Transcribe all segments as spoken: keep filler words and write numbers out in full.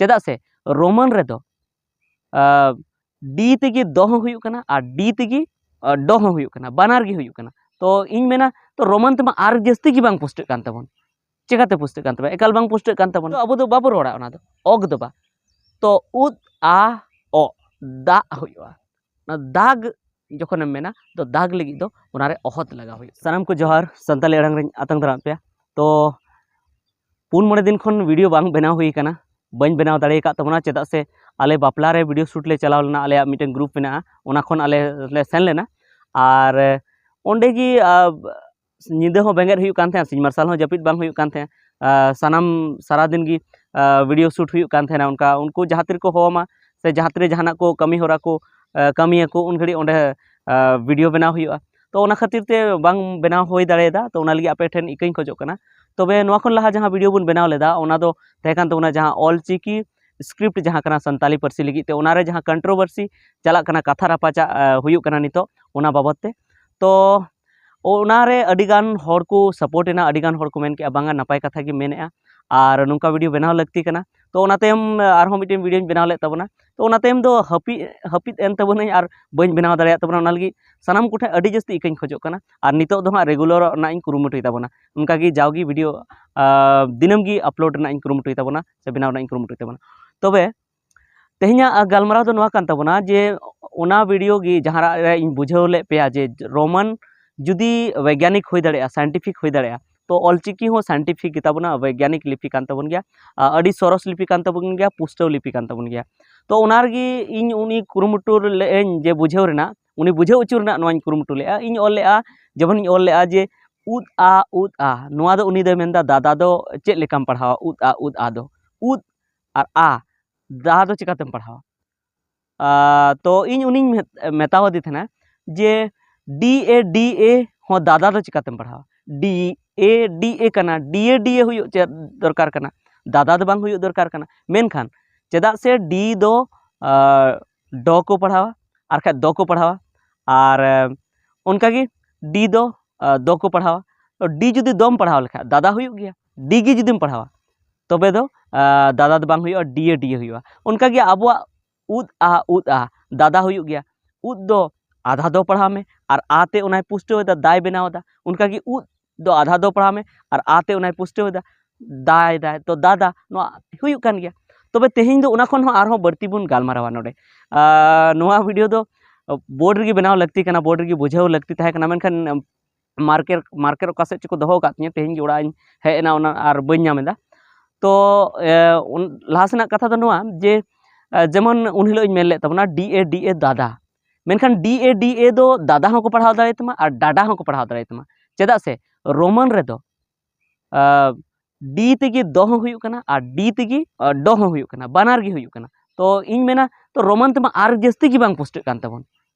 ᱪᱮᱫᱟᱜ ᱥᱮ ᱨᱳᱢᱟᱱ ᱨᱮᱫᱚ ᱰᱤ ᱛᱮᱜᱮ ᱫᱚ ᱦᱚᱸ ᱦᱩᱭᱩᱜ ᱠᱟᱱᱟ ᱟᱨ ᱰᱤ ᱛᱮᱜᱮ ᱰᱚ ᱦᱚᱸ ᱦᱩᱭᱩᱜ ᱠᱟᱱᱟ, ᱵᱟᱱᱟᱨ ᱜᱮ ᱦᱩᱭᱩᱜ ᱠᱟᱱᱟ᱾ ᱛᱚ ᱤᱧ ᱢᱮᱱᱟ, ᱛᱚ ᱨᱳᱢᱟᱱ ᱛᱮᱢᱟ ᱟᱨ ᱡᱟᱹᱥᱛᱤ ᱜᱮ ᱵᱟᱝ ᱯᱩᱥᱴᱟᱹᱜ ᱠᱟᱱ ᱛᱟᱵᱚᱱ᱾ ᱪᱮᱠᱟᱛᱮ ᱯᱩᱥᱴᱟᱹᱜ ᱠᱟᱱ ᱛᱟᱵᱚᱱᱟ? ᱮᱠᱟᱞ ᱵᱟᱝ ᱯᱩᱥᱴᱟᱹᱜ ᱠᱟᱱ ᱛᱟᱵᱚᱱᱟ᱾ ᱛᱚ ᱟᱵᱚ ᱫᱚ ᱵᱟᱵᱚ ᱨᱚᱲᱟ ᱚᱱᱟ ᱫᱚ, ᱚᱜ ᱫᱚ ᱵᱟ᱾ ᱛᱚ ᱩᱫ ᱟ ᱚ, ᱫᱟᱜ ᱦᱩᱭᱩᱜᱼᱟ᱾ ᱚᱱᱟ ᱫᱟᱜ ᱡᱚᱠᱷᱚᱱᱮᱢ ᱢᱮᱱᱟ, ᱛᱚ ᱫᱟᱜ ᱞᱟᱹᱜᱤᱫ ᱫᱚ ᱚᱱᱟᱨᱮ ᱚᱦᱚᱫ ᱞᱟᱜᱟᱣ ᱦᱩᱭᱩᱜᱼᱟ᱾ ᱥᱟᱱᱟᱢ ᱠᱚ ᱡᱚᱦᱟᱨ, ᱥᱟᱱᱛᱟᱲᱤ ᱟᱲᱟᱝ ᱨᱮᱧ ᱟᱛᱟᱝ ᱫᱟᱨᱟᱢ ᱯᱮᱭᱟ᱾ ᱛᱚ ᱯᱩᱱ ᱢᱚᱬᱮ ᱫᱤᱱ ᱠᱷᱚᱱ ᱵᱷᱤᱰᱤᱭᱳ ᱵᱟᱝ ᱵᱮᱱᱟᱣ ᱦᱩᱭ ᱠᱟᱱᱟ, ᱵᱟᱹᱧ ᱵᱮᱱᱟᱣ ᱫᱟᱲᱮ ᱟᱠᱟᱫ ᱛᱟᱵᱚᱱᱟ, ᱪᱮᱫᱟᱜ ᱥᱮ ᱟᱞᱮ ᱵᱟᱯᱞᱟ ᱨᱮ ᱵᱷᱤᱰᱤᱭᱳ ᱥᱩᱴ ᱞᱮ ᱪᱟᱞᱟᱣ ᱞᱮᱱᱟ, ᱟᱞᱮᱭᱟᱜ ᱢᱤᱫᱴᱮᱱ ᱜᱨᱩᱯ ᱢᱮᱱᱟᱜᱼᱟ, ᱚᱱᱟ ᱠᱷᱚᱱ ᱟᱞᱮ ᱞᱮ ᱥᱮᱱ ᱞᱮᱱᱟ᱾ ᱟᱨ ᱚᱸᱰᱮ ᱜᱮ ᱧᱤᱫᱟᱹ ᱦᱚᱸ ᱵᱮᱸᱜᱮᱫ ᱦᱩᱭᱩᱜ ᱠᱟᱱ ᱛᱟᱦᱮᱸᱫ, ᱥᱤᱧ ᱢᱟᱨᱥᱟᱞ ᱦᱚᱸ ᱡᱟᱹᱯᱤᱫ ᱵᱟᱝ ᱦᱩᱭᱩᱜ ᱠᱟᱱ ᱛᱟᱦᱮᱸᱫ᱾ ᱥᱟᱱᱟᱢ ᱥᱟᱨᱟᱫᱤᱱ ᱜᱮ ᱵᱷᱤᱰᱤᱭᱳ ᱥᱩᱴ ᱦᱩᱭᱩᱜ ᱠᱟᱱ ᱛᱟᱦᱮᱱᱟ᱾ ᱚᱱᱠᱟ ᱩᱱᱠᱩ ᱡᱟᱦᱟᱸ ᱛᱤᱨᱮᱠᱚ ᱦᱚᱦᱚᱣᱟᱢᱟ ᱥᱮ ᱡᱟᱦᱟᱸ ᱛᱤᱨᱮ ᱡᱟᱦᱟᱱᱟᱜ ᱠᱚ ᱠᱟᱹᱢᱤ ᱦᱚᱨᱟ ᱠᱚ ᱠᱟᱹᱢᱤᱭᱟᱠᱚ, ᱩᱱ ᱜᱷᱟᱹᱲᱤᱡ ᱚᱸᱰᱮ ᱵᱷᱤᱰᱤᱭᱳ ᱵᱮᱱᱟᱣ ᱦᱩᱭᱩᱜᱼᱟ᱾ ᱛᱚ ᱚᱱᱟ ᱠᱷᱟᱹᱛᱤᱨ ᱛᱮ ᱵᱟᱝ ᱵᱮᱱᱟᱣ ᱦᱩᱭ ᱫᱟᱲᱮᱭᱟᱫᱟ᱾ ᱛᱚ ᱚᱱᱟ ᱞᱟᱹᱜᱤᱫ ᱟᱯᱮ ᱴᱷᱮᱱ ᱤᱠᱟᱹᱧ ᱠᱷᱚᱡᱚᱜ ᱠᱟᱱᱟ᱾ ᱛᱚᱵᱮ ᱱᱚᱣᱟ ᱠᱷᱚᱱ ᱞᱟᱦᱟ ᱡᱟᱦᱟᱸ ᱵᱷᱤᱰᱤᱭᱳ ᱵᱚᱱ ᱵᱮᱱᱟᱣ ᱞᱮᱫᱟ, ᱚᱱᱟ ᱫᱚ ᱛᱟᱦᱮᱸ ᱠᱟᱱ ᱛᱟᱵᱚᱱᱟ ᱡᱟᱦᱟᱸ ᱚᱞ ᱪᱤᱠᱤ ᱥᱠᱨᱤᱯᱴ ᱡᱟᱦᱟᱸ ᱠᱟᱱᱟ ᱥᱟᱱᱛᱟᱞᱤ ᱯᱟᱹᱨᱥᱤ ᱞᱟᱹᱜᱤᱫ ᱛᱮ, ᱚᱱᱟᱨᱮ ᱡᱟᱦᱟᱸ ᱠᱚᱱᱴᱨᱳᱵᱷᱟᱨᱥᱤ ᱪᱟᱞᱟᱜ ᱠᱟᱱᱟ, ᱠᱟᱛᱷᱟ ᱨᱟᱯᱟᱪᱟᱜ ᱦᱩᱭᱩᱜ ᱠᱟᱱᱟ ᱱᱤᱛᱚᱜ, ᱚᱱᱟ ᱵᱟᱵᱚᱫ ᱛᱮ᱾ ᱛᱚ ᱚᱱᱟᱨᱮ ᱟᱹᱰᱤ ᱜᱟᱱ ᱦᱚᱲ ᱠᱚ ᱥᱟᱯᱳᱨᱴ ᱮᱱᱟ, ᱟᱹᱰᱤ ᱜᱟᱱ ᱦᱚᱲ ᱠᱚ ᱢᱮᱱ ᱠᱮᱜᱼᱟ, "ᱵᱟᱝᱟ, ᱱᱟᱯᱟᱭ ᱠᱟᱛᱷᱟ ᱜᱮ ᱢᱮᱱᱮᱜᱼᱟ, ᱟᱨ ᱱᱚᱝᱠᱟ ᱵᱷᱤᱰᱤᱭᱳ ᱵᱮᱱᱟᱣ ᱞᱟᱹᱠᱛᱤ ᱠᱟᱱᱟ᱾" ᱛᱚ ᱚᱱᱟ ᱛᱟᱭᱚᱢ ᱟᱨᱦᱚᱸ ᱢᱤᱫᱴᱮᱱ ᱵᱷᱤᱰᱤᱭᱳᱧ ᱵᱮᱱᱟᱣ ᱞᱮᱫ ᱛᱟᱵᱚᱱᱟ᱾ ᱛᱚ ᱚᱱᱟ ᱛᱟᱭᱚᱢ ᱫᱚ ᱦᱟᱹᱯᱤᱫ ᱦᱟᱹᱯᱤᱫ ᱮᱱ ᱛᱟᱵᱚᱱᱟᱹᱧ ᱟᱨ ᱵᱟᱹᱧ ᱵᱮᱱᱟᱣ ᱫᱟᱲᱮᱭᱟᱜ ᱛᱟᱵᱚᱱᱟ᱾ ᱚᱱᱟ ᱞᱟᱹᱜᱤᱫ ᱥᱟᱱᱟᱢ ᱠᱚᱴᱷᱮᱱ ᱟᱹᱰᱤ ᱡᱟᱹᱥᱛᱤ ᱤᱠᱟᱹᱧ ᱠᱷᱚᱡᱚᱜ ᱠᱟᱱᱟ᱾ ᱟᱨ ᱱᱤᱛᱚᱜ ᱫᱚ ᱦᱟᱸᱜ ᱨᱮᱜᱩᱞᱟᱨᱚᱜ ᱨᱮᱱᱟᱜ ᱤᱧ ᱠᱩᱨᱩᱢᱩᱴᱩᱭ ᱛᱟᱵᱚᱱᱟ᱾ ᱚᱱᱠᱟᱜᱮ ᱡᱟᱣᱜᱮ ᱵᱷᱤᱰᱤᱭᱳ ᱫᱤᱱᱟᱹᱢ ᱜᱮ ᱟᱯᱞᱳᱰ ᱨᱮᱱᱟᱜ ᱤᱧ ᱠᱩᱨᱩᱢᱩᱴᱩᱭ ᱛᱟᱵᱚᱱᱟ ᱥᱮ ᱵᱮᱱᱟᱣ ᱨᱮᱱᱟᱜ ᱤᱧ ᱠᱩᱨᱩᱢᱩᱴᱩᱭ ᱛᱟᱵᱚᱱᱟ᱾ ᱛᱚᱵᱮ ᱛᱮᱦᱮᱧᱟᱜ ᱜᱟᱞᱢᱟᱨᱟᱣ ᱫᱚ ᱱᱚᱣᱟ ᱠᱟᱱ ᱛᱟᱵᱚᱱᱟ ᱡᱮ ᱚᱱᱟ ᱵᱷᱤᱰᱤᱭᱳ ᱜᱮ ᱡᱟᱦᱟᱸ ᱨᱮ ᱤᱧ ᱵᱩᱡᱷᱟᱹᱣ ᱞᱮᱫ ᱯᱮᱭᱟ ᱡᱮ ᱨᱳᱢᱟᱱ ᱡᱩᱫᱤ ᱵᱳᱭᱜᱟᱱᱤᱠ ᱦᱩᱭ ᱫᱟᱲᱮᱭᱟᱜᱼᱟ, ᱥᱟᱭᱮᱱᱴᱤᱯᱷᱤᱠ ᱦᱩᱭ ᱫᱟᱲᱮᱭᱟᱜᱼᱟ, ᱛᱚ ᱚᱞᱪᱤᱠᱤ ᱦᱚᱸ ᱥᱟᱭᱮᱱᱴᱤᱯᱷᱤᱠ ᱜᱮᱛᱟ ᱵᱚᱱᱟ, ᱵᱳᱭᱜᱟᱱᱤᱠ ᱞᱤᱯᱤ ᱠᱟᱱ ᱛᱟᱵᱚᱱ ᱜᱮᱭᱟ, ᱟᱹᱰᱤ ᱥᱚᱨᱚᱥ ᱞᱤᱯᱤ ᱠᱟᱱ ᱛᱟᱵᱚᱱ ᱜᱮᱭᱟ, ᱯᱩᱥᱴᱟᱹᱣ ᱞᱤᱯᱤ ᱠᱟᱱ ᱛᱟᱵᱚᱱ ᱜᱮᱭᱟ᱾ ᱛᱚ ᱚᱱᱟ ᱨᱮᱜᱮ ᱤᱧ ᱩᱱᱤ ᱠᱩᱨᱩᱢᱩᱴᱩ ᱞᱮᱫ ᱟᱹᱧ ᱡᱮ ᱵᱩᱡᱷᱟᱹᱣ ᱨᱮᱱᱟᱜ, ᱩᱱᱤ ᱵᱩᱡᱷᱟᱹᱣ ᱦᱚᱪᱚ ᱨᱮᱱᱟᱜ ᱱᱚᱣᱟᱧ ᱠᱩᱨᱩᱢᱩᱴᱩ ᱞᱮᱫᱼᱟ᱾ ᱤᱧ ᱚᱞ ᱞᱮᱫᱼᱟ, ᱡᱮᱢᱚᱱᱤᱧ ᱚᱞ ᱞᱮᱫᱼᱟ ᱡᱮ ᱩᱫ ᱟ ᱩᱫ ᱟ, ᱱᱚᱣᱟ ᱫᱚ ᱩᱱᱤ ᱫᱚᱭ ᱢᱮᱱᱫᱟ, "ᱫᱟᱫᱟ ᱫᱚ ᱪᱮᱫ ᱞᱮᱠᱟᱢ ᱯᱟᱲᱦᱟᱣᱟ ᱩᱫ ᱟ ᱩᱫ ᱟ ᱫᱚ?" ᱩᱫ ᱟᱨ ᱟ, ᱫᱟ ᱫᱚ ᱪᱤᱠᱟᱹᱛᱮᱢ ᱯᱟᱲᱦᱟᱣᱟ? ᱛᱚ ᱤᱧ ᱩᱱᱤᱧ ᱢᱮᱛᱟᱣᱟᱫᱮ ᱛᱟᱦᱮᱱᱟ ᱡᱮ ᱰᱤ ᱮ ᱰᱤ ᱮ ᱦᱚᱸ ᱫᱟᱫᱟ ᱫᱚ ᱪᱤᱠᱟᱹᱛᱮᱢ ᱯᱟᱲᱦᱟᱣᱟ? ᱰᱤ ᱮ ᱰᱤ ᱮ ᱠᱟᱱᱟ, ᱰᱤ ᱮ ᱰᱤ ᱮ ᱦᱩᱭᱩᱜ ᱪᱮᱫ ᱫᱚᱨᱠᱟᱨ ᱠᱟᱱᱟ, ᱫᱟᱫᱟ ᱫᱚ ᱵᱟᱝ ᱦᱩᱭᱩᱜ ᱫᱚᱨᱠᱟᱨ ᱠᱟᱱᱟ᱾ ᱢᱮᱱᱠᱷᱟᱱ ᱪᱮᱫᱟᱜ ᱥᱮ ᱰᱤ ᱫᱚ ᱰᱚ ᱠᱚ ᱯᱟᱲᱦᱟᱣᱟ, ᱟᱨ ᱠᱷᱟᱡ ᱫᱚ ᱠᱚ ᱯᱟᱲᱦᱟᱣᱟ, ᱟᱨ ᱚᱱᱠᱟᱜᱮ ᱰᱤ ᱫᱚ ᱫᱚ ᱠᱚ ᱯᱟᱲᱦᱟᱣᱟ᱾ ᱰᱤ ᱡᱩᱫᱤ ᱫᱚᱢ ᱯᱟᱲᱦᱟᱣ ᱞᱮᱠᱷᱟᱡ ᱫᱟᱫᱟ ᱦᱩᱭᱩᱜ ᱜᱮᱭᱟ, ᱰᱤ ᱜᱮ ᱡᱩᱫᱤᱢ ᱯᱟᱲᱦᱟᱣᱟ᱾ ᱛᱚᱵᱮ ᱫᱚ ᱟᱸ, ᱫᱟᱫᱟ ᱫᱚ ᱵᱟᱝ ᱦᱩᱭᱩᱜᱼᱟ, ᱰᱤ ᱮ ᱰᱤ ᱮ ᱦᱩᱭᱩᱜᱼᱟ᱾ ᱚᱱᱠᱟᱜᱮ ᱟᱵᱚᱣᱟᱜ ᱩᱫ ᱟ, ᱩᱫ ᱟ, ᱫᱟᱫᱟ ᱦᱩᱭᱩᱜ ᱜᱮᱭᱟ᱾ ᱩᱫ ᱫᱚ ᱟᱫᱷᱟ ᱫᱚ ᱯᱟᱲᱦᱟᱣ ᱢᱮ, ᱟᱨ ᱟ ᱛᱮ ᱚᱱᱟᱭ ᱯᱩᱥᱴᱟᱹᱣ ᱮᱫᱟ, ᱫᱟᱭ ᱵᱮᱱᱟᱣ ᱮᱫᱟ᱾ ᱚᱱᱠᱟᱜᱮ ᱩᱫ ᱫᱚ ᱟᱫᱷᱟ ᱫᱚ ᱯᱟᱲᱦᱟᱣ ᱢᱮ, ᱟᱨ ᱟ ᱛᱮ ᱚᱱᱟᱭ ᱯᱩᱥᱴᱟᱹᱣ ᱮᱫᱟ, ᱫᱟᱭ ᱫᱟᱭ, ᱛᱚ ᱫᱟᱫᱟ, ᱱᱚᱣᱟ ᱦᱩᱭᱩᱜ ᱠᱟᱱ ᱜᱮᱭᱟ᱾ ᱛᱚᱵᱮ ᱛᱮᱦᱮᱧ ᱫᱚ ᱚᱱᱟ ᱠᱷᱚᱱ ᱦᱚᱸ ᱟᱨᱦᱚᱸ ᱵᱟᱹᱲᱛᱤ ᱵᱚᱱ ᱜᱟᱞᱢᱟᱨᱟᱣᱟ ᱱᱚᱰᱮ᱾ ᱟᱨ ᱱᱚᱣᱟ ᱵᱷᱤᱰᱤᱭᱳ ᱫᱚ ᱵᱳᱨᱰ ᱨᱮᱜᱮ ᱵᱮᱱᱟᱣ ᱞᱟᱹᱠᱛᱤ ᱠᱟᱱᱟ, ᱵᱳᱨᱰ ᱨᱮᱜᱮ ᱵᱩᱡᱷᱟᱹᱣ ᱞᱟᱹᱠᱛᱤ ᱛᱟᱦᱮᱸ ᱠᱟᱱᱟ, ᱢᱮᱱᱠᱷᱟᱱ ᱢᱟᱨᱠᱮᱨ ᱢᱟᱨᱠᱮᱨ ᱚᱠᱟ ᱥᱮᱫ ᱪᱚᱠᱚ ᱫᱚᱦᱚ ᱟᱠᱟᱫ ᱛᱤᱧᱟᱹ, ᱛᱮᱦᱮᱧ ᱜᱮ ᱚᱲᱟᱜ ᱤᱧ ᱦᱮᱡ ᱮᱱᱟ ᱚᱱᱟ, ᱟᱨ ᱵᱟᱹᱧ ᱧᱟᱢ ᱮᱫᱟ᱾ ᱛᱚ ᱮ, ᱩᱱ- ᱞᱟᱦᱟ ᱥᱮᱱᱟᱜ ᱠᱟᱛᱷᱟ ᱫᱚ ᱱᱚᱣᱟ ᱡᱮ ᱮ, ᱡᱮᱢᱚᱱ ᱩᱱ ᱦᱤᱞᱳᱜ ᱤᱧ ᱢᱮᱱ ᱞᱮᱫ ᱛᱟᱵᱚᱱᱟ ᱰᱤ ᱮ ᱰᱤ ᱮ ᱫᱟᱫᱟ, ᱢᱮᱱᱠᱷᱟᱱ ᱰᱤ ᱮ ᱰᱤ ᱮ ᱫᱚ ᱫᱟᱫᱟ ᱦᱚᱸᱠᱚ ᱯᱟᱲᱦᱟᱣ ᱫᱟᱲᱮᱭᱟᱛᱟᱢᱟ ᱟᱨ ᱰᱟᱰᱟ ᱦᱚᱸᱠᱚ ᱯᱟᱲᱦᱟᱣ ᱫᱟᱲᱮᱭᱟᱛᱟᱢᱟ᱾ ᱪᱮᱫᱟᱜ ᱥᱮ ᱨᱳᱢᱟᱱ ᱨᱮᱫᱚ ᱰᱤ ᱛᱮᱜᱮ ᱫᱚ ᱦᱚᱸ ᱦᱩᱭᱩᱜ ᱠᱟᱱᱟ ᱟᱨ ᱰᱤ ᱛᱮᱜᱮ ᱟ, ᱰᱚ ᱦᱚᱸ ᱦᱩᱭᱩᱜ ᱠᱟᱱᱟ, ᱵᱟᱱᱟᱨ ᱜᱮ ᱦᱩᱭᱩᱜ ᱠᱟᱱᱟ᱾ ᱛᱚ ᱤᱧ ᱢᱮᱱᱟ, ᱛᱚ ᱨᱳᱢᱟᱱ ᱛᱮᱢᱟ ᱟᱨ ᱡᱟᱹᱥᱛᱤ ᱜᱮ ᱵᱟᱝ ᱯᱩᱥᱴᱟᱹᱜ ᱠᱟᱱ ᱛᱟᱵᱚᱱ᱾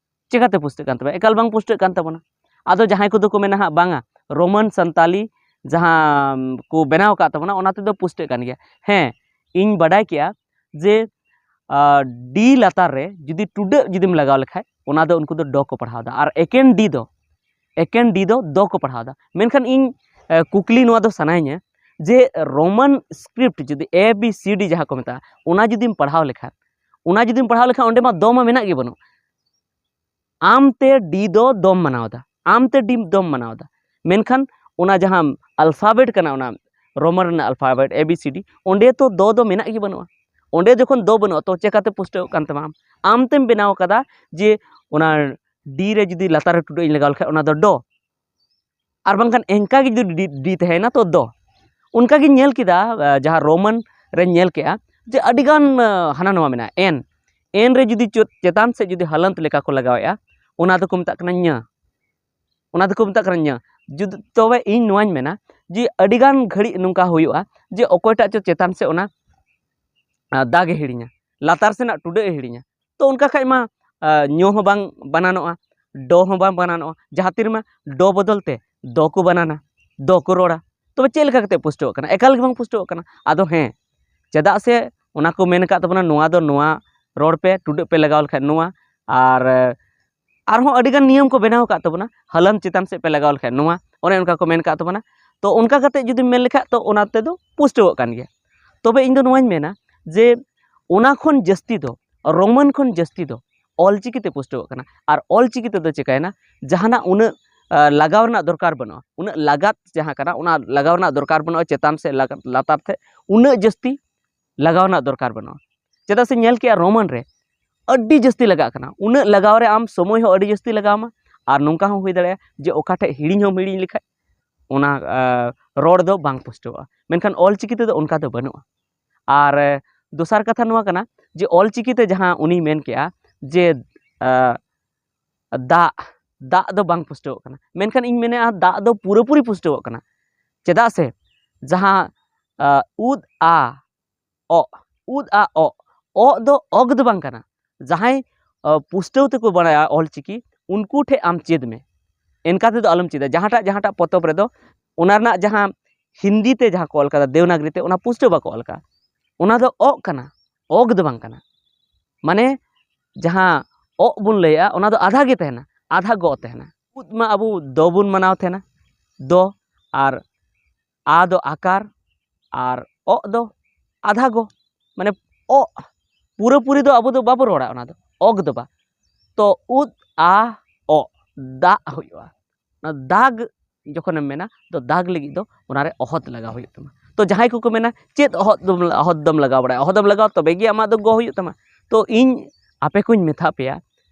ᱪᱮᱠᱟᱛᱮ ᱯᱩᱥᱴᱟᱹᱜ ᱠᱟᱱ ᱛᱟᱵᱚᱱᱟ? ᱮᱠᱟᱞ ᱵᱟᱝ ᱯᱩᱥᱴᱟᱹᱜ ᱠᱟᱱ ᱛᱟᱵᱚᱱᱟ᱾ ᱟᱫᱚ ᱡᱟᱦᱟᱸᱭ ᱠᱚᱫᱚ ᱠᱚ ᱢᱮᱱᱟ ᱦᱟᱸᱜ, ᱵᱟᱝᱟ, ᱨᱳᱢᱟᱱ ᱥᱟᱱᱛᱟᱞᱤ ᱡᱟᱦᱟᱸ ᱠᱚ ᱵᱮᱱᱟᱣ ᱟᱠᱟᱫ ᱛᱟᱵᱚᱱᱟ, ᱚᱱᱟ ᱛᱮᱫᱚ ᱯᱩᱥᱴᱟᱹᱜ ᱠᱟᱱ ᱜᱮᱭᱟ᱾ ᱦᱮᱸ, ᱤᱧ ᱵᱟᱰᱟᱭ ᱠᱮᱜᱼᱟ ᱡᱮ ᱟᱨ ᱰᱤ ᱞᱟᱛᱟᱨ ᱨᱮ ᱡᱩᱫᱤ ᱴᱩᱰᱟᱹᱜ ᱡᱩᱫᱤᱢ ᱞᱟᱜᱟᱣ ᱞᱮᱠᱷᱟᱡ, ᱚᱱᱟ ᱫᱚ ᱩᱱᱠᱩ ᱫᱚ ᱰᱚ ᱠᱚ ᱯᱟᱲᱦᱟᱣ ᱮᱫᱟ᱾ ᱟᱨ ᱮᱠᱮᱱ ᱰᱤ ᱫᱚ, ᱮᱠᱮᱱ ᱰᱤ ᱫᱚ ᱫᱚ ᱠᱚ ᱯᱟᱲᱦᱟᱣ ᱮᱫᱟ᱾ ᱢᱮᱱᱠᱷᱟᱱ ᱤᱧ ᱮ, ᱠᱩᱠᱞᱤ ᱱᱚᱣᱟ ᱫᱚ ᱥᱟᱱᱟᱭᱤᱧᱟᱹ ᱡᱮ ᱨᱳᱢᱟᱱ ᱥᱠᱨᱤᱯᱴ ᱡᱩᱫᱤ ᱮ ᱵᱤ ᱥᱤ ᱰᱤ ᱡᱟᱦᱟᱸ ᱠᱚ ᱢᱮᱛᱟᱜᱼᱟ, ᱚᱱᱟ ᱡᱩᱫᱤᱢ ᱯᱟᱲᱦᱟᱣ ᱞᱮᱠᱷᱟᱱ, ᱚᱱᱟ ᱡᱩᱫᱤᱢ ᱯᱟᱲᱦᱟᱣ ᱞᱮᱠᱷᱟᱱ ᱚᱸᱰᱮ ᱢᱟ ᱫᱚ ᱢᱟ ᱢᱮᱱᱟᱜ ᱜᱮ ᱵᱟᱹᱱᱩᱜ᱾ ᱟᱢ ᱛᱮ ᱰᱤ ᱫᱚ ᱫᱚᱢ ᱢᱟᱱᱟᱣ ᱮᱫᱟ, ᱟᱢ ᱛᱮ ᱰᱤ ᱫᱚᱢ ᱢᱟᱱᱟᱣ ᱮᱫᱟ, ᱢᱮᱱᱠᱷᱟᱱ ᱚᱱᱟ ᱡᱟᱦᱟᱸ ᱟᱞᱯᱷᱟᱵᱮᱴ ᱠᱟᱱᱟ, ᱚᱱᱟ ᱨᱳᱢᱟᱱ ᱨᱮᱱᱟᱜ ᱟᱞᱯᱷᱟᱵᱮᱴ ᱮ ᱵᱤ ᱥᱤ ᱰᱤ, ᱚᱸᱰᱮ ᱛᱚ ᱫᱚ ᱫᱚ ᱢᱮᱱᱟᱜ ᱜᱮ ᱵᱟᱹᱱᱩᱜᱼᱟ᱾ ᱚᱸᱰᱮ ᱡᱚᱠᱷᱚᱱ ᱫᱚ ᱵᱟᱹᱱᱩᱜᱼᱟ, ᱛᱚ ᱪᱮᱠᱟᱛᱮ ᱯᱩᱥᱴᱟᱹᱣᱚᱜ ᱠᱟᱱ ᱛᱟᱢᱟ? ᱟᱢ ᱟᱢ ᱛᱮᱢ ᱵᱮᱱᱟᱣ ᱠᱟᱫᱟ ᱡᱮ ᱚᱱᱟ ᱰᱤ ᱨᱮ ᱡᱩᱫᱤ ᱞᱟᱛᱟᱨ ᱨᱮ ᱴᱩᱰᱟᱹᱜ ᱤᱧ ᱞᱟᱜᱟᱣ ᱞᱮᱠᱷᱟᱡ, ᱚᱱᱟ ᱫᱚ ᱰᱚ᱾ ᱟᱨ ᱵᱟᱝᱠᱷᱟᱱ ᱮᱱᱠᱟ ᱜᱮ ᱡᱩᱫᱤ ᱰᱤ, ᱰᱤ ᱛᱟᱦᱮᱸᱭᱮᱱᱟ, ᱛᱚ ᱫᱚ᱾ ᱚᱱᱠᱟ ᱜᱤᱧ ᱧᱮᱞ ᱠᱮᱫᱟ, ᱟ, ᱡᱟᱦᱟᱸ ᱨᱳᱢᱟᱱ ᱨᱮᱧ ᱧᱮᱞ ᱠᱮᱜᱼᱟ ᱡᱮ ᱟᱹᱰᱤᱜᱟᱱ, ᱟ, ᱦᱟᱱᱟ ᱱᱚᱣᱟ ᱢᱮᱱᱟᱜᱼᱟ, ᱮᱱ᱾ ᱮᱱ ᱨᱮ ᱡᱩᱫᱤ ᱪᱚ-, ᱪᱮᱛᱟᱱ ᱥᱮᱫ ᱡᱩᱫᱤ ᱦᱟᱞᱟᱱᱛ ᱞᱮᱠᱟ ᱠᱚ ᱞᱟᱜᱟᱣᱮᱜᱼᱟ, ᱚᱱᱟ ᱫᱚᱠᱚ ᱢᱮᱛᱟᱜ ᱠᱟᱱᱟ ᱧᱟᱹ᱾ ᱚᱱᱟ ᱫᱚᱠᱚ ᱢᱮᱛᱟᱜ ᱠᱟᱱᱟ ᱧᱟᱹ᱾ ᱡᱩᱫᱤ, ᱛᱚᱵᱮ ᱤᱧ ᱱᱚᱣᱟᱧ ᱢᱮᱱᱟ ᱡᱮ ᱟᱹᱰᱤᱜᱟᱱ ᱜᱷᱟᱹᱲᱤᱡ ᱱᱚᱝᱠᱟ ᱦᱩᱭᱩᱜᱼᱟ ᱡᱮ ᱚᱠᱚᱭᱴᱟᱜ ᱪᱚ ᱪᱮᱛᱟᱱ ᱥᱮᱫ ᱚᱱᱟ, ᱟ, ᱫᱟᱜᱮ ᱦᱤᱲᱤᱧᱟ, ᱞᱟᱛᱟᱨ ᱥᱮᱱᱟᱜ ᱴᱩᱰᱟᱹᱜ ᱮ ᱦᱤᱲᱤᱧᱟ᱾ ᱛᱚ ᱚᱱᱠᱟ ᱠᱷᱟᱡ ᱢᱟ, ᱟ, ᱧᱚ ᱦᱚᱸ ᱵᱟᱝ ᱵᱟᱱᱟᱱᱚᱜᱼᱟ, ᱰᱚ ᱦᱚᱸ ᱵᱟᱝ ᱵᱟᱱᱟᱱᱚᱜᱼᱟ, ᱡᱟᱦᱟᱸ ᱛᱤ ᱨᱮᱢᱟ ᱰᱚ ᱵᱚᱫᱚᱞ ᱛᱮ ᱫᱚ ᱠᱚ ᱵᱟᱱᱟᱱᱟ, ᱫᱚ ᱠᱚ ᱨᱚᱲᱟ᱾ ᱛᱚᱵᱮ ᱪᱮᱫ ᱞᱮᱠᱟ ᱠᱟᱛᱮ ᱯᱩᱥᱴᱟᱹᱣᱚᱜ ᱠᱟᱱᱟ? ᱮᱠᱟᱞ ᱜᱮ ᱵᱟᱝ ᱯᱩᱥᱴᱟᱹᱣᱚᱜ ᱠᱟᱱᱟ᱾ ᱟᱫᱚ ᱦᱮᱸ, ᱪᱮᱫᱟᱜ ᱥᱮ ᱚᱱᱟ ᱠᱚ ᱢᱮᱱ ᱟᱠᱟᱫ ᱛᱟᱵᱚᱱᱟ, ᱱᱚᱣᱟ ᱫᱚ ᱱᱚᱣᱟ ᱨᱚᱲ ᱯᱮ, ᱴᱩᱰᱟᱹᱜ ᱯᱮ ᱞᱟᱜᱟᱣ ᱞᱮᱠᱷᱟᱡ ᱱᱚᱣᱟ, ᱟᱨ ᱟᱨᱦᱚᱸ ᱟᱹᱰᱤᱜᱟᱱ ᱱᱤᱭᱚᱢ ᱠᱚ ᱵᱮᱱᱟᱣ ᱟᱠᱟᱫ ᱛᱟᱵᱚᱱᱟ, ᱦᱟᱞᱟᱱ ᱪᱮᱛᱟᱱ ᱥᱮᱫ ᱯᱮ ᱞᱟᱜᱟᱣ ᱞᱮᱠᱷᱟᱡ ᱱᱚᱣᱟ, ᱚᱱᱮ ᱚᱱᱠᱟ ᱠᱚ ᱢᱮᱱ ᱟᱠᱟᱫ ᱛᱟᱵᱚᱱᱟ᱾ ᱛᱚ ᱚᱱᱠᱟ ᱠᱟᱛᱮ ᱡᱩᱫᱤᱢ ᱢᱮᱱ ᱞᱮᱠᱷᱟᱡ, ᱛᱚ ᱚᱱᱟ ᱛᱮᱫᱚ ᱯᱩᱥᱴᱟᱹᱣᱚᱜ ᱠᱟᱱ ᱜᱮᱭᱟ᱾ ᱛᱚᱵᱮ ᱤᱧ ᱫᱚ ᱱᱚᱣᱟᱧ ᱢᱮᱱᱟ ᱡᱮ ᱚᱱᱟ ᱠᱷᱚᱱ ᱡᱟᱹᱥᱛᱤ ᱫᱚ, ᱨᱳᱢᱟᱱ ᱠᱷᱚᱱ ᱡᱟᱹᱥᱛᱤ ᱫᱚ ᱚᱞ ᱪᱤᱠᱤ ᱛᱮ ᱯᱩᱥᱴᱟᱹᱣᱚᱜ ᱠᱟᱱᱟ᱾ ᱟᱨ ᱚᱞ ᱪᱤᱠᱤ ᱛᱮᱫᱚ ᱪᱤᱠᱟᱹᱭᱮᱱᱟ, ᱡᱟᱦᱟᱱᱟᱜ ᱩᱱᱟᱹᱜ ᱞᱟᱜᱟᱣ ᱨᱮᱱᱟᱜ ᱫᱚᱨᱠᱟᱨ ᱵᱟᱹᱱᱩᱜᱼᱟ᱾ ᱩᱱᱟᱹᱜ ᱞᱟᱜᱟᱛ ᱡᱟᱦᱟᱸ ᱠᱟᱱᱟ, ᱚᱱᱟ ᱞᱟᱜᱟᱣ ᱨᱮᱱᱟᱜ ᱫᱚᱨᱠᱟᱨ ᱵᱟᱹᱱᱩᱜᱼᱟ᱾ ᱪᱮᱛᱟᱱ ᱥᱮᱫ ᱞᱟᱛᱟᱨ ᱥᱮᱫ ᱩᱱᱟᱹᱜ ᱡᱟᱹᱥᱛᱤ ᱞᱟᱜᱟᱣ ᱨᱮᱱᱟᱜ ᱫᱚᱨᱠᱟᱨ ᱵᱟᱹᱱᱩᱜᱼᱟ᱾ ᱪᱮᱫᱟᱜ ᱥᱮ ᱧᱮᱞ ᱠᱮᱜᱼᱟ, ᱨᱳᱢᱟᱱ ᱨᱮ ᱟᱹᱰᱤ ᱡᱟᱹᱥᱛᱤ ᱞᱟᱜᱟᱜ ᱠᱟᱱᱟ᱾ ᱩᱱᱟᱹᱜ ᱞᱟᱜᱟᱣ ᱨᱮ ᱟᱢ ᱥᱚᱢᱚᱭ ᱦᱚᱸ ᱟᱹᱰᱤ ᱡᱟᱹᱥᱛᱤ ᱞᱟᱜᱟᱣ ᱟᱢᱟ᱾ ᱟᱨ ᱱᱚᱝᱠᱟ ᱦᱚᱸ ᱦᱩᱭ ᱫᱟᱲᱮᱭᱟᱜᱼᱟ ᱡᱮ ᱚᱠᱟ ᱴᱷᱮᱡ ᱦᱤᱲᱤᱧ ᱦᱚᱸᱢ ᱦᱤᱲᱤᱧ ᱞᱮᱠᱷᱟᱡ ᱚᱱᱟ ᱨᱚᱲ ᱫᱚ ᱵᱟᱝ ᱯᱩᱥᱴᱟᱹᱣᱚᱜᱼᱟ᱾ ᱢᱮᱱᱠᱷᱟᱱ ᱚᱞ ᱪᱤᱠᱤ ᱛᱮᱫᱚ ᱚᱱᱠᱟ ᱫᱚ ᱵᱟᱹᱱᱩᱜᱼᱟ᱾ ᱟᱨ ᱫᱚᱥᱟᱨ ᱠᱟᱛᱷᱟ ᱱᱚᱣᱟ ᱠᱟᱱᱟ ᱡᱮ ᱚᱞ ᱪᱤᱠᱤ ᱛᱮ ᱡᱟᱦᱟᱸ ᱩᱱᱤᱭ ᱢᱮᱱ ᱠᱮᱜᱼᱟ ᱡᱮ ᱫᱟᱜ, ᱫᱟᱜ ᱫᱚ ᱵᱟᱝ ᱯᱩᱥᱴᱟᱹᱣᱚᱜ ᱠᱟᱱᱟ, ᱢᱮᱱᱠᱷᱟᱱ ᱤᱧ ᱢᱮᱱᱮᱫᱼᱟ ᱫᱟᱜ ᱫᱚ ᱯᱩᱨᱟᱹᱯᱩᱨᱤ ᱯᱩᱥᱴᱟᱹᱣᱚᱜ ᱠᱟᱱᱟ᱾ ᱪᱮᱫᱟᱜ ᱥᱮ ᱡᱟᱦᱟᱸ ᱩᱫ ᱟ ᱚᱜ, ᱩᱫ ᱟ ᱚᱜ, ᱚᱜ ᱫᱚ ᱚᱜ ᱫᱚ ᱵᱟᱝ ᱠᱟᱱᱟ᱾ ᱡᱟᱦᱟᱸᱭ ᱯᱩᱥᱴᱟᱹᱣ ᱛᱮᱠᱚ ᱵᱟᱲᱟᱭᱟ ᱚᱞ ᱪᱤᱠᱤ, ᱩᱱᱠᱩ ᱴᱷᱮᱡ ᱟᱢ ᱪᱮᱫ ᱢᱮ᱾ ᱮᱱᱠᱟ ᱛᱮᱫᱚ ᱟᱞᱚᱢ ᱪᱮᱫᱟ᱾ ᱡᱟᱦᱟᱸᱴᱟᱜ ᱡᱟᱦᱟᱸᱴᱟᱜ ᱯᱚᱛᱚᱵ ᱨᱮᱫᱚ ᱚᱱᱟ ᱨᱮᱱᱟᱜ ᱡᱟᱦᱟᱸ ᱦᱤᱱᱫᱤ ᱛᱮ ᱡᱟᱦᱟᱸ ᱠᱚ ᱚᱞ ᱠᱟᱫᱟ, ᱫᱮᱣᱱᱟᱜᱽᱨᱤ ᱛᱮ, ᱚᱱᱟ ᱯᱩᱥᱴᱟᱹᱣ ᱵᱟᱠᱚ ᱚᱞ ᱠᱟᱜᱼᱟ᱾ ᱚᱱᱟ ᱫᱚ ᱚᱜ ᱠᱟᱱᱟ, ᱚᱜ ᱫᱚ ᱵᱟᱝ ᱠᱟᱱᱟ᱾ ᱢᱟᱱᱮ ᱡᱟᱦᱟᱸ ᱚᱜ ᱵᱚᱱ ᱞᱟᱹᱭᱟ, ᱚᱱᱟ ᱫᱚ ᱟᱫᱷᱟ ᱜᱮ ᱛᱟᱦᱮᱱᱟ, ᱟᱫᱷᱟ ᱜᱚ ᱛᱟᱦᱮᱱᱟ᱾ ᱩᱫ ᱢᱟ ᱟᱵᱚ ᱫᱚ ᱵᱚᱱ ᱢᱟᱱᱟᱣ ᱛᱟᱦᱮᱱᱟ, ᱫᱚ, ᱟᱨ ᱟ ᱫᱚ ᱟᱠᱟᱨ, ᱟᱨ ᱚᱜ ᱫᱚ ᱟᱫᱷᱟ ᱜᱚ᱾ ᱢᱟᱱᱮ ᱚᱜ ᱯᱩᱨᱟᱹᱯᱩᱨᱤ ᱫᱚ ᱟᱵᱚ ᱫᱚ ᱵᱟᱵᱚ ᱨᱚᱲᱟ, ᱚᱱᱟ ᱫᱚ ᱚᱜ ᱫᱚ ᱵᱟ᱾ ᱛᱚ ᱩᱫ ᱟ ᱚᱜ, ᱫᱟᱜ ᱦᱩᱭᱩᱜᱼᱟ᱾ ᱚᱱᱟ ᱫᱟᱜ ᱡᱚᱠᱷᱚᱱᱮᱢ ᱢᱮᱱᱟ, ᱛᱚ ᱫᱟᱜ ᱞᱟᱹᱜᱤᱫ ᱫᱚ ᱚᱱᱟᱨᱮ ᱚᱦᱚᱫ ᱞᱟᱜᱟᱣ ᱦᱩᱭᱩᱜ ᱛᱟᱢᱟ᱾ ᱛᱚ ᱡᱟᱦᱟᱸᱭ ᱠᱚᱠᱚ ᱢᱮᱱᱟ ᱪᱮᱫ ᱚᱦᱚᱫ ᱫᱚᱢ, ᱚᱦᱚᱫ ᱫᱚᱢ ᱞᱟᱜᱟᱣ ᱵᱟᱲᱟᱭᱟ, ᱚᱦᱚᱫ ᱮᱢ ᱞᱟᱜᱟᱣᱟ ᱛᱚᱵᱮ ᱜᱮ ᱟᱢᱟᱜ ᱫᱚ ᱜᱚ ᱦᱩᱭᱩᱜ ᱛᱟᱢᱟ᱾ ᱛᱚ ᱤᱧ ᱟᱯᱮ ᱠᱚᱧ ᱢᱮᱛᱟ ᱯᱮᱭᱟ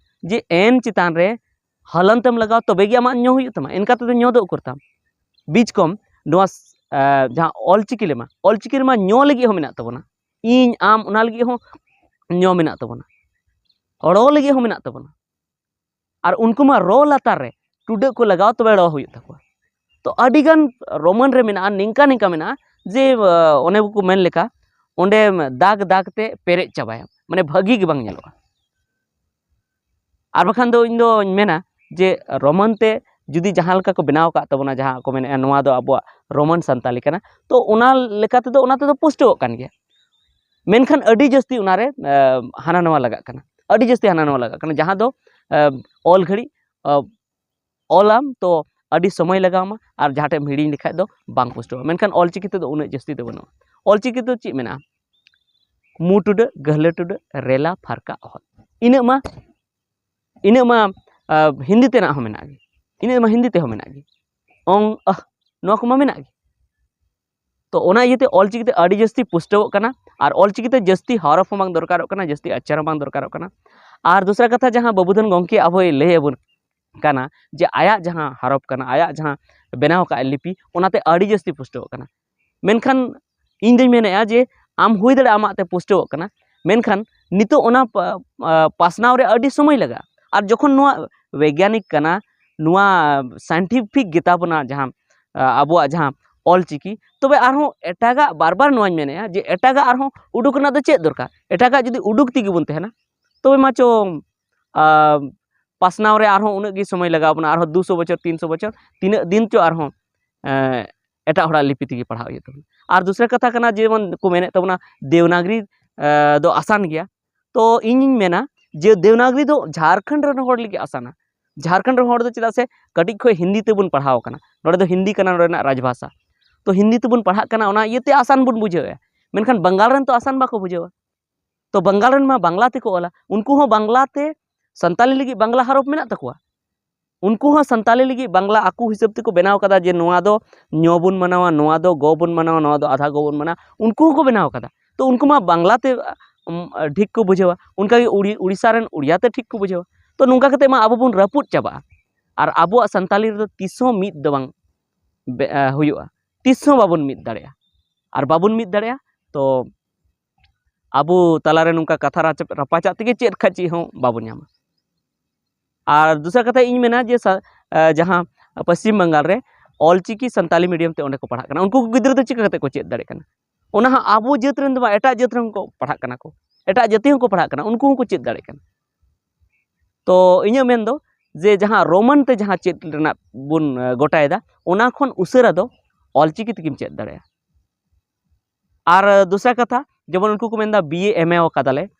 ᱡᱮ ᱮᱱ ᱪᱮᱛᱟᱱ ᱨᱮ ᱦᱟᱞᱟᱱᱛ ᱮᱢ ᱞᱟᱜᱟᱣᱟ ᱛᱚᱵᱮ ᱜᱮ ᱟᱢᱟᱜ ᱧᱚ ᱦᱩᱭᱩᱜ ᱛᱟᱢᱟ, ᱮᱱᱠᱟ ᱛᱮᱫᱚ ᱧᱚ ᱫᱚ ᱩᱠᱩᱨ ᱛᱟᱢ᱾ ᱵᱤᱡᱽ ᱠᱚᱢ ᱱᱚᱣᱟ ᱡᱟᱦᱟᱸ ᱚᱞᱪᱤᱠᱤ ᱨᱮᱢᱟ, ᱚᱞᱪᱤᱠᱤ ᱨᱮᱢᱟ ᱧᱚ ᱞᱟᱹᱜᱤᱫ ᱦᱚᱸ ᱢᱮᱱᱟᱜ ᱛᱟᱵᱚᱱᱟ, ᱤᱧ ᱟᱢ ᱚᱱᱟ ᱞᱟᱹᱜᱤᱫ ᱦᱚᱸ ᱧᱚ ᱢᱮᱱᱟᱜ ᱛᱟᱵᱚᱱᱟ, ᱨᱚ ᱞᱟᱹᱜᱤᱫ ᱦᱚᱸ ᱢᱮᱱᱟᱜ ᱛᱟᱵᱚᱱᱟ᱾ ᱟᱨ ᱩᱱᱠᱩ ᱢᱟ ᱨᱚ ᱞᱟᱛᱟᱨ ᱨᱮ ᱴᱩᱰᱟᱹᱜ ᱠᱚ ᱞᱟᱜᱟᱣ ᱛᱚᱵᱮ ᱨᱚ ᱦᱩᱭᱩᱜ ᱛᱟᱠᱚᱣᱟ᱾ ᱛᱚ ᱟᱹᱰᱤᱜᱟᱱ ᱨᱳᱢᱟᱱ ᱨᱮ ᱢᱮᱱᱟᱜᱼᱟ, ᱱᱤᱝᱠᱟ ᱱᱤᱝᱠᱟ ᱢᱮᱱᱟᱜᱼᱟ ᱡᱮ ᱚᱱᱮ ᱠᱚ ᱢᱮᱱ ᱞᱮᱠᱟ ᱚᱸᱰᱮ ᱫᱟᱜᱽ ᱫᱟᱜᱽ ᱛᱮ ᱯᱮᱨᱮᱡ ᱪᱟᱵᱟᱭᱟ, ᱢᱟᱱᱮ ᱵᱷᱟᱹᱜᱤ ᱜᱮ ᱵᱟᱝ ᱧᱮᱞᱚᱜᱼᱟ᱾ ᱟᱨ ᱵᱟᱠᱷᱟᱱ ᱫᱚ ᱤᱧ ᱫᱚᱧ ᱢᱮᱱᱟ ᱡᱮ ᱨᱳᱢᱟᱱ ᱛᱮ ᱡᱩᱫᱤ ᱡᱟᱦᱟᱸ ᱞᱮᱠᱟ ᱠᱚ ᱵᱮᱱᱟᱣ ᱟᱠᱟᱫ ᱛᱟᱵᱚᱱᱟ, ᱡᱟᱦᱟᱸ ᱠᱚ ᱢᱮᱱᱮᱫᱼᱟ ᱱᱚᱣᱟ ᱫᱚ ᱟᱵᱚᱣᱟᱜ ᱨᱳᱢᱟᱱ ᱥᱟᱱᱛᱟᱞᱤ ᱠᱟᱱᱟ, ᱛᱚ ᱚᱱᱟ ᱞᱮᱠᱟ ᱛᱮᱫᱚ ᱚᱱᱟ ᱛᱮᱫᱚ ᱯᱩᱥᱴᱟᱹᱣᱚᱜ ᱠᱟᱱ ᱜᱮᱭᱟ᱾ ᱢᱮᱱᱠᱷᱟᱱ ᱟᱹᱰᱤ ᱡᱟᱹᱥᱛᱤ ᱚᱱᱟᱨᱮ ᱦᱟᱱᱟ ᱱᱟᱣᱟ ᱞᱟᱜᱟᱜ ᱠᱟᱱᱟ, ᱟᱹᱰᱤ ᱡᱟᱹᱥᱛᱤ ᱦᱟᱱᱟ ᱱᱟᱣᱟ ᱞᱟᱜᱟᱜ ᱠᱟᱱᱟ, ᱡᱟᱦᱟᱸ ᱫᱚ ᱚᱞ ᱜᱷᱟᱹᱲᱤᱡ ᱚᱞᱟᱢ ᱛᱚ ᱟᱹᱰᱤ ᱥᱚᱢᱚᱭ ᱞᱟᱜᱟᱣ ᱟᱢᱟ, ᱟᱨ ᱡᱟᱦᱟᱸ ᱴᱷᱮᱡ ᱮᱢ ᱦᱤᱲᱤᱧ ᱞᱮᱠᱷᱟᱡ ᱫᱚ ᱵᱟᱝ ᱯᱩᱥᱴᱟᱹᱣᱟ᱾ ᱢᱮᱱᱠᱷᱟᱱ ᱚᱞᱪᱤᱠᱤ ᱛᱮᱫᱚ ᱩᱱᱟᱹᱜ ᱡᱟᱹᱥᱛᱤ ᱫᱚ ᱵᱟᱹᱱᱩᱜᱼᱟ᱾ ᱚᱞᱪᱤᱠᱤ ᱫᱚ ᱪᱮᱫ ᱢᱮᱱᱟᱜᱼᱟ? ᱢᱩ ᱴᱩᱰᱟᱹᱜ, ᱜᱟᱹᱦᱞᱟᱹ ᱴᱩᱰᱟᱹᱜ, ᱨᱮᱞᱟ, ᱯᱷᱟᱨᱠᱟ, ᱚᱦᱚᱫ᱾ ᱤᱱᱟᱹᱜ ᱢᱟ, ᱤᱱᱟᱹᱜ ᱢᱟ ᱟᱨ, ᱦᱤᱱᱫᱤ ᱛᱮᱱᱟᱜ ᱦᱚᱸ ᱢᱮᱱᱟᱜ ᱜᱮ, ᱤᱱᱟᱹᱜ ᱢᱟ ᱦᱤᱱᱫᱤ ᱛᱮᱦᱚᱸ ᱢᱮᱱᱟᱜ ᱜᱮ, ᱚᱝ, ᱟᱦ, ᱱᱚᱣᱟ ᱠᱚᱢᱟ ᱢᱮᱱᱟᱜ ᱜᱮ᱾ ᱛᱚ ᱚᱱᱟ ᱤᱭᱟᱹᱛᱮ ᱚᱞᱪᱤᱠᱤ ᱛᱮ ᱟᱹᱰᱤ ᱡᱟᱹᱥᱛᱤ ᱯᱩᱥᱴᱟᱹᱣᱚᱜ ᱠᱟᱱᱟ, ᱟᱨ ᱚᱞᱪᱤᱠᱤ ᱛᱮ ᱡᱟᱹᱥᱛᱤ ᱦᱚᱨᱚᱯ ᱦᱚᱸ ᱵᱟᱝ ᱫᱚᱨᱠᱟᱨᱚᱜ ᱠᱟᱱᱟ, ᱡᱟᱹᱥᱛᱤ ᱟᱪᱪᱷᱟᱨ ᱦᱚᱸ ᱵᱟᱝ ᱫᱚᱨᱠᱟᱨᱚᱜ ᱠᱟᱱᱟ᱾ ᱟᱨ ᱫᱚᱥᱨᱟ ᱠᱟᱛᱷᱟ, ᱡᱟᱦᱟᱸ ᱵᱟᱹᱵᱩᱫᱷᱚᱱ ᱜᱚᱢᱠᱮ ᱟᱵᱚᱭ ᱞᱟᱹᱭ ᱟᱵᱚᱱ ᱠᱟᱱᱟ ᱡᱮ ᱟᱭᱟᱜ ᱡᱟᱦᱟᱸ ᱦᱚᱨᱚᱯ ᱠᱟᱱᱟ, ᱟᱭᱟᱜ ᱡᱟᱦᱟᱸ ᱵᱮᱱᱟᱣ ᱟᱠᱟᱫ ᱞᱤᱯᱤ, ᱚᱱᱟᱛᱮ ᱟᱹᱰᱤ ᱡᱟᱹᱥᱛᱤ ᱯᱩᱥᱴᱟᱹᱣᱚᱜ ᱠᱟᱱᱟ᱾ ᱢᱮᱱᱠᱷᱟᱱ ᱤᱧ ᱫᱩᱧ ᱢᱮᱱᱮᱫᱼᱟ ᱡᱮ ᱟᱢ ᱦᱩᱭ ᱫᱟᱲᱮᱭᱟᱜᱼᱟ ᱟᱢᱟᱜ ᱛᱮ ᱯᱩᱥᱴᱟᱹᱣᱚᱜ ᱠᱟᱱᱟ, ᱢᱮᱱᱠᱷᱟᱱ ᱱᱤᱛᱚᱜ ᱚᱱᱟ ᱯᱟ-, ᱟ, ᱯᱟᱥᱱᱟᱣ ᱨᱮ ᱟᱹᱰᱤ ᱥᱚᱢᱚᱭ ᱞᱟᱜᱟᱜᱼᱟ᱾ ᱟᱨ ᱡᱚᱠᱷᱚᱱ ᱱᱚᱣᱟ ᱵᱳᱭᱜᱟᱱᱤᱠ ᱠᱟᱱᱟ, ᱱᱚᱣᱟ ᱥᱟᱭᱮᱱᱴᱤᱯᱷᱤᱠ ᱜᱮᱛᱟ ᱵᱚᱱᱟ ᱡᱟᱦᱟᱸ, ᱟ, ᱟᱵᱚᱣᱟᱜ ᱡᱟᱦᱟᱸ ᱚᱞ ᱪᱤᱠᱤ, ᱛᱚᱵᱮ ᱟᱨᱦᱚᱸ ᱮᱴᱟᱜᱟᱜ, ᱵᱟᱨ ᱵᱟᱨ ᱱᱚᱣᱟᱧ ᱢᱮᱱᱮᱫᱼᱟ ᱡᱮ ᱮᱴᱟᱜᱟᱜ ᱟᱨᱦᱚᱸ ᱩᱰᱩᱠ ᱨᱮᱱᱟᱜ ᱫᱚ ᱪᱮᱫ ᱫᱚᱨᱠᱟᱨ? ᱮᱴᱟᱜᱟᱜ ᱡᱩᱫᱤ ᱩᱰᱩᱠ ᱛᱮᱜᱮ ᱵᱚᱱ ᱛᱟᱦᱮᱱᱟ, ᱛᱚᱵᱮ ᱢᱟ ᱪᱚ, ᱟ, ᱯᱟᱥᱱᱟᱣ ᱨᱮ ᱟᱨᱦᱚᱸ ᱩᱱᱟᱹᱜ ᱜᱮ ᱥᱚᱢᱚᱭ ᱞᱟᱜᱟᱣ ᱵᱚᱱᱟ, ᱟᱨᱦᱚᱸ ᱫᱩᱥᱚ ᱵᱚᱪᱷᱚᱨ, ᱛᱤᱱᱥᱚ ᱵᱚᱪᱷᱚᱨ, ᱛᱤᱱᱟᱹᱜ ᱫᱤᱱ ᱪᱚ ᱟᱨᱦᱚᱸ, ᱮ, ᱮᱴᱟᱜ ᱦᱚᱲᱟᱜ ᱞᱤᱯᱤ ᱛᱮᱜᱮ ᱯᱟᱲᱦᱟᱣ ᱦᱩᱭᱩᱜ ᱛᱟᱵᱚᱱᱟ᱾ ᱟᱨ ᱫᱚᱥᱨᱟ ᱠᱟᱛᱷᱟ ᱠᱟᱱᱟ, ᱡᱮᱢᱚᱱ ᱠᱚ ᱢᱮᱱᱮᱫ ᱛᱟᱵᱚᱱᱟ ᱫᱮᱣᱱᱟᱜᱽᱨᱤ, ᱮ, ᱫᱚ ᱟᱥᱟᱱ ᱜᱮᱭᱟ᱾ ᱛᱚ ᱤᱧᱤᱧ ᱢᱮᱱᱟ ᱡᱮ ᱫᱮᱣᱱᱟᱜᱽᱨᱤ ᱫᱚ ᱡᱷᱟᱲᱠᱷᱚᱸᱰ ᱨᱮᱱ ᱦᱚᱲ ᱞᱟᱹᱜᱤᱫ ᱟᱥᱟᱱᱟ᱾ ᱡᱷᱟᱲᱠᱷᱚᱸᱰ ᱨᱮᱱ ᱦᱚᱲ ᱫᱚ ᱪᱮᱫᱟᱜ ᱥᱮ ᱠᱟᱹᱴᱤᱡ ᱠᱷᱚᱱ ᱦᱤᱱᱫᱤ ᱛᱮᱵᱚᱱ ᱯᱟᱲᱦᱟᱣ ᱟᱠᱟᱱᱟ, ᱱᱚᱰᱮ ᱫᱚ ᱦᱤᱱᱫᱤ ᱠᱟᱱᱟ ᱱᱚᱰᱮᱱᱟᱜ ᱨᱟᱡᱽᱵᱷᱟᱥᱟ᱾ ᱛᱚ ᱦᱤᱱᱫᱤ ᱛᱮᱵᱚᱱ ᱯᱟᱲᱦᱟᱜ ᱠᱟᱱᱟ, ᱚᱱᱟ ᱤᱭᱟᱹᱛᱮ ᱟᱥᱟᱱ ᱵᱚᱱ ᱵᱩᱡᱷᱟᱹᱣᱮᱫᱼᱟ᱾ ᱢᱮᱱᱠᱷᱟᱱ ᱵᱟᱝᱜᱟᱞ ᱨᱮᱱ ᱛᱚ ᱟᱥᱟᱱ ᱵᱟᱠᱚ ᱵᱩᱡᱷᱟᱹᱣᱟ᱾ ᱛᱚ ᱵᱟᱝᱜᱟᱞ ᱨᱮᱱ ᱢᱟ ᱵᱟᱝᱞᱟ ᱛᱮᱠᱚ ᱚᱞᱟ, ᱩᱱᱠᱩ ᱦᱚᱸ ᱵᱟᱝᱞᱟ ᱛᱮ, ᱥᱟᱱᱛᱟᱞᱤ ᱞᱟᱹᱜᱤᱫ ᱵᱟᱝᱞᱟ ᱦᱚᱨᱚᱯ ᱢᱮᱱᱟᱜ ᱛᱟᱠᱚᱣᱟ᱾ ᱩᱱᱠᱩ ᱦᱚᱸ ᱥᱟᱱᱛᱟᱞᱤ ᱞᱟᱹᱜᱤᱫ ᱵᱟᱝᱞᱟ ᱟᱠᱚ ᱦᱤᱥᱟᱹᱵ ᱛᱮᱠᱚ ᱵᱮᱱᱟᱣ ᱠᱟᱫᱟ ᱡᱮ ᱱᱚᱣᱟ ᱫᱚ ᱧᱚ ᱵᱚᱱ ᱢᱟᱱᱟᱣᱟ, ᱱᱚᱣᱟ ᱫᱚ ᱜᱚ ᱵᱚᱱ ᱢᱟᱱᱟᱣᱟ, ᱱᱚᱣᱟ ᱫᱚ ᱟᱫᱷᱟ ᱜᱚ ᱵᱚᱱ ᱢᱟᱱᱟᱣᱟ, ᱩᱱᱠᱩ ᱦᱚᱸᱠᱚ ᱵᱮᱱᱟᱣ ᱠᱟᱫᱟ᱾ ᱛᱚ ᱩᱱᱠᱩ ᱢᱟ ᱵᱟᱝᱞᱟ ᱛᱮ, ᱩᱢ, ᱴᱷᱤᱠ ᱠᱚ ᱵᱩᱡᱷᱟᱹᱣᱟ, ᱚᱱᱠᱟᱜᱮ ᱩᱲᱤ-, ᱩᱲᱤᱥᱥᱟ ᱨᱮᱱ ᱩᱲᱤᱭᱟ ᱛᱮ ᱴᱷᱤᱠ ᱠᱚ ᱵᱩᱡᱷᱟᱹᱣᱟ᱾ ᱛᱚ ᱱᱚᱝᱠᱟ ᱠᱟᱛᱮ ᱢᱟ ᱟᱵᱚ ᱵᱚᱱ ᱨᱟᱹᱯᱩᱫ ᱪᱟᱵᱟᱜᱼᱟ, ᱟᱨ ᱟᱵᱚᱣᱟᱜ ᱥᱟᱱᱛᱟᱞᱤ ᱨᱮᱫᱚ ᱛᱤᱥ ᱦᱚᱸ ᱢᱤᱫ ᱫᱚ ᱵᱟᱝ ᱵᱮ-, ᱟ, ᱦᱩᱭᱩᱜᱼᱟ, ᱛᱤᱥ ᱦᱚᱸ ᱵᱟᱵᱚᱱ ᱢᱤᱫ ᱫᱟᱲᱮᱭᱟᱜᱼᱟ᱾ ᱟᱨ ᱵᱟᱵᱚᱱ ᱢᱤᱫ ᱫᱟᱲᱮᱭᱟᱜᱼᱟ, ᱛᱚ ᱟᱵᱚ ᱛᱟᱞᱟᱨᱮ ᱱᱚᱝᱠᱟ ᱠᱟᱛᱷᱟ ᱨᱟᱪ-, ᱨᱟᱯᱟᱪᱟᱜ ᱛᱮᱜᱮ ᱪᱮᱫ ᱠᱷᱟᱡ ᱪᱮᱫ ᱦᱚᱸ ᱵᱟᱵᱚᱱ ᱧᱟᱢᱟ᱾ ᱟᱨ ᱫᱚᱥᱟᱨ ᱠᱟᱛᱷᱟ ᱤᱧ ᱢᱮᱱᱟ ᱡᱮ ᱥᱟ-, ᱟ, ᱡᱟᱦᱟᱸ ᱯᱚᱥᱪᱤᱢ ᱵᱟᱝᱜᱟᱞ ᱨᱮ ᱚᱞᱪᱤᱠᱤ ᱥᱟᱱᱛᱟᱞᱤ medium ᱛᱮ ᱚᱸᱰᱮ ᱠᱚ ᱯᱟᱲᱦᱟᱜ ᱠᱟᱱᱟ, ᱩᱱᱠᱩ ᱠᱚ ᱜᱤᱫᱽᱨᱟᱹ ᱫᱚ ᱪᱤᱠᱟᱹ ᱠᱟᱛᱮ ᱠᱚ ᱪᱮᱫ ᱫᱟᱲᱮᱭᱟᱜ ᱠᱟᱱᱟ? ᱚᱱᱟ ᱦᱚᱸ ᱟᱵᱚ ᱡᱟᱹᱛ ᱨᱮᱱ ᱫᱚ ᱵᱟᱝ, ᱮᱴᱟᱜ ᱡᱟᱹᱛ ᱨᱮᱱ ᱠᱚ ᱯᱟᱲᱦᱟᱜ ᱠᱟᱱᱟ ᱠᱚ, ᱮᱴᱟᱜ ᱡᱟᱹᱛᱤ ᱦᱚᱸᱠᱚ ᱯᱟᱲᱦᱟᱜ ᱠᱟᱱᱟ, ᱩᱱᱠᱩ ᱦᱚᱸᱠᱚ ᱪᱮᱫ ᱫᱟᱲᱮᱭᱟᱜ ᱠᱟᱱᱟ᱾ ᱛᱚ ᱤᱧᱟᱹᱜ ᱢᱮᱱ ᱫᱚ ᱡᱮ ᱡᱟᱦᱟᱸ ᱨᱳᱢᱟᱱ ᱛᱮ ᱡᱟᱦᱟᱸ ᱪᱮᱫ ᱨᱮᱱᱟᱜ ᱵᱚᱱ, ᱟ, ᱜᱚᱴᱟᱭᱮᱫᱟ, ᱚᱱᱟ ᱠᱷᱚᱱ ᱩᱥᱟᱹᱨᱟ ᱫᱚ ᱚᱞᱪᱤᱠᱤ ᱛᱮᱜᱮᱢ ᱪᱮᱫ ᱫᱟᱲᱮᱭᱟᱜᱼᱟ᱾ ᱟᱨ ᱫᱚᱥᱨᱟ ᱠᱟᱛᱷᱟ, ᱡᱮᱢᱚᱱ ᱩᱱᱠᱩ ᱠᱚ ᱢᱮᱱᱫᱟ ᱵᱤ ᱮ ᱮᱢ ᱮ ᱟᱠᱟᱫᱟᱞᱮ,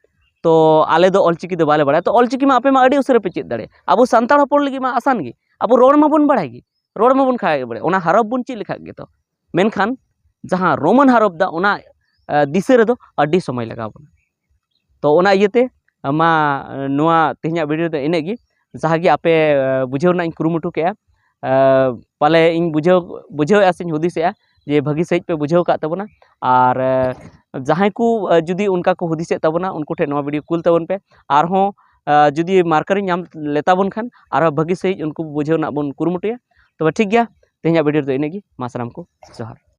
ᱛᱚ ᱟᱞᱮ ᱫᱚ ᱚᱞᱪᱤᱠᱤ ᱫᱚ ᱵᱟᱞᱮ ᱵᱟᱲᱟᱭᱟ᱾ ᱛᱚ ᱚᱞᱪᱤᱠᱤ ᱢᱟ ᱟᱯᱮ ᱢᱟ ᱟᱹᱰᱤ ᱩᱥᱟᱹᱨᱟ ᱯᱮ ᱪᱮᱫ ᱫᱟᱲᱮᱭᱟᱜᱼᱟ, ᱟᱵᱚ ᱥᱟᱱᱛᱟᱲ ᱦᱚᱯᱚᱱ ᱞᱟᱹᱜᱤᱫ ᱢᱟ ᱟᱥᱟᱱ ᱜᱮ, ᱟᱵᱚ ᱨᱚᱲ ᱢᱟᱵᱚᱱ ᱵᱟᱲᱟᱭ ᱜᱮ, ᱨᱚᱲ ᱢᱟᱵᱚᱱ ᱠᱷᱟᱡ ᱵᱟᱲᱟᱭ, ᱚᱱᱟ ᱦᱚᱨᱚᱯ ᱵᱚᱱ ᱪᱮᱫ ᱞᱮᱠᱷᱟᱡ ᱜᱮᱛᱚ᱾ ᱢᱮᱱᱠᱷᱟᱱ ᱡᱟᱦᱟᱸ ᱨᱳᱢᱟᱱ ᱦᱚᱨᱚᱯ ᱫᱚ, ᱚᱱᱟ ᱫᱤᱥᱟᱹ ᱨᱮᱫᱚ ᱟᱹᱰᱤ ᱥᱚᱢᱚᱭ ᱞᱟᱜᱟᱣ ᱵᱚᱱᱟ᱾ ᱛᱚ ᱚᱱᱟ ᱤᱭᱟᱹᱛᱮ ᱢᱟ ᱱᱚᱣᱟ ᱛᱮᱦᱮᱧᱟᱜ ᱵᱷᱤᱰᱤᱭᱳ ᱫᱚ ᱤᱱᱟᱹᱜ ᱜᱮ᱾ ᱡᱟᱦᱟᱸ ᱜᱮ ᱟᱯᱮ ᱵᱩᱡᱷᱟᱹᱣ ᱨᱮᱱᱟᱜ ᱤᱧ ᱠᱩᱨᱩᱢᱩᱴᱩ ᱠᱮᱜᱼᱟ, ᱯᱟᱞᱮ ᱤᱧ ᱵᱩᱡᱷᱟᱹᱣ ᱵᱩᱡᱷᱟᱹᱣᱮᱫᱼᱟ ᱥᱮᱧ ᱦᱩᱫᱤᱥᱮᱜᱼᱟ ᱡᱮ ᱵᱷᱟᱹᱜᱤ ᱥᱟᱺᱦᱤᱡ ᱯᱮ ᱵᱩᱡᱷᱟᱹᱣ ᱟᱠᱟᱫ ᱛᱟᱵᱚᱱᱟ᱾ ᱟᱨ ᱡᱟᱦᱟᱸᱭ ᱠᱚ ᱡᱩᱫᱤ ᱚᱱᱠᱟ ᱠᱚ ᱦᱩᱫᱤᱥᱮᱫ ᱛᱟᱵᱚᱱᱟ, ᱩᱱᱠᱩ ᱴᱷᱮᱱ ᱱᱚᱣᱟ ᱵᱷᱤᱰᱤᱭᱳ ᱠᱩᱞ ᱛᱟᱵᱚᱱ ᱯᱮ᱾ ᱟᱨᱦᱚᱸ ᱡᱩᱫᱤ ᱢᱟᱨᱠᱟᱨᱤᱧ ᱧᱟᱢ ᱞᱮᱛᱟ ᱵᱚᱱ ᱠᱷᱟᱱ, ᱟᱨᱦᱚᱸ ᱵᱷᱟᱹᱜᱤ ᱥᱟᱺᱦᱤᱡ ᱩᱱᱠᱩ ᱵᱩᱡᱷᱟᱹᱣ ᱨᱮᱱᱟᱜ ᱵᱚᱱ ᱠᱩᱨᱩᱢᱩᱴᱩᱭᱟ᱾ ᱛᱚᱵᱮ ᱴᱷᱤᱠ ᱜᱮᱭᱟ, ᱛᱮᱦᱮᱧᱟᱜ ᱵᱷᱤᱰᱤᱭᱳ ᱫᱚ ᱤᱱᱟᱹᱜ ᱜᱮ᱾ ᱢᱟ ᱥᱟᱱᱟᱢ ᱠᱚ ᱡᱚᱦᱟᱨ᱾